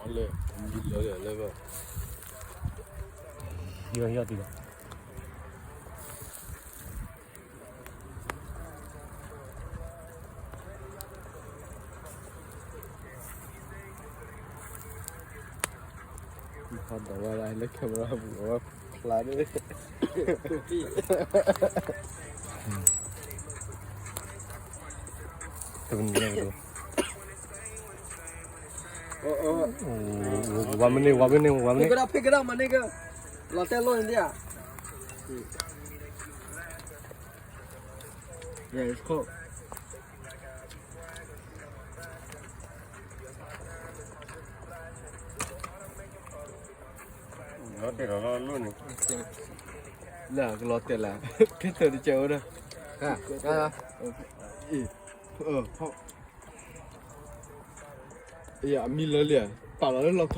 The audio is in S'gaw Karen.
လၢ လၢ လၢ ယီၤ ယီၤတံၢ်လီၤ. ဟီဒီးဝဲဒၣ်လၢ camera ပူၤ အဝဲဖျါန့ၣ် တမံၤ ဝါမ့ၢ်န့ၢ် ဝါမ့ၢ်န့ၢ် ဝါမ့ၢ်န့ၢ် pick it up, pick it up, my nigga. လီၤတဲာ်လိၢ်န့ၣ်ဒၣ်ဧါ. Yeah, it's cold. လီၤတဲာ်လီၤလီၤလိၢ်န့ၣ် လၢကလီၤတဲာ်လၢ ကဲထီၣ်တကဲဝဲဒၣ် အံၤ အံၤ အမံၤလၢလံ ပာ်လီၤလၢလီခီ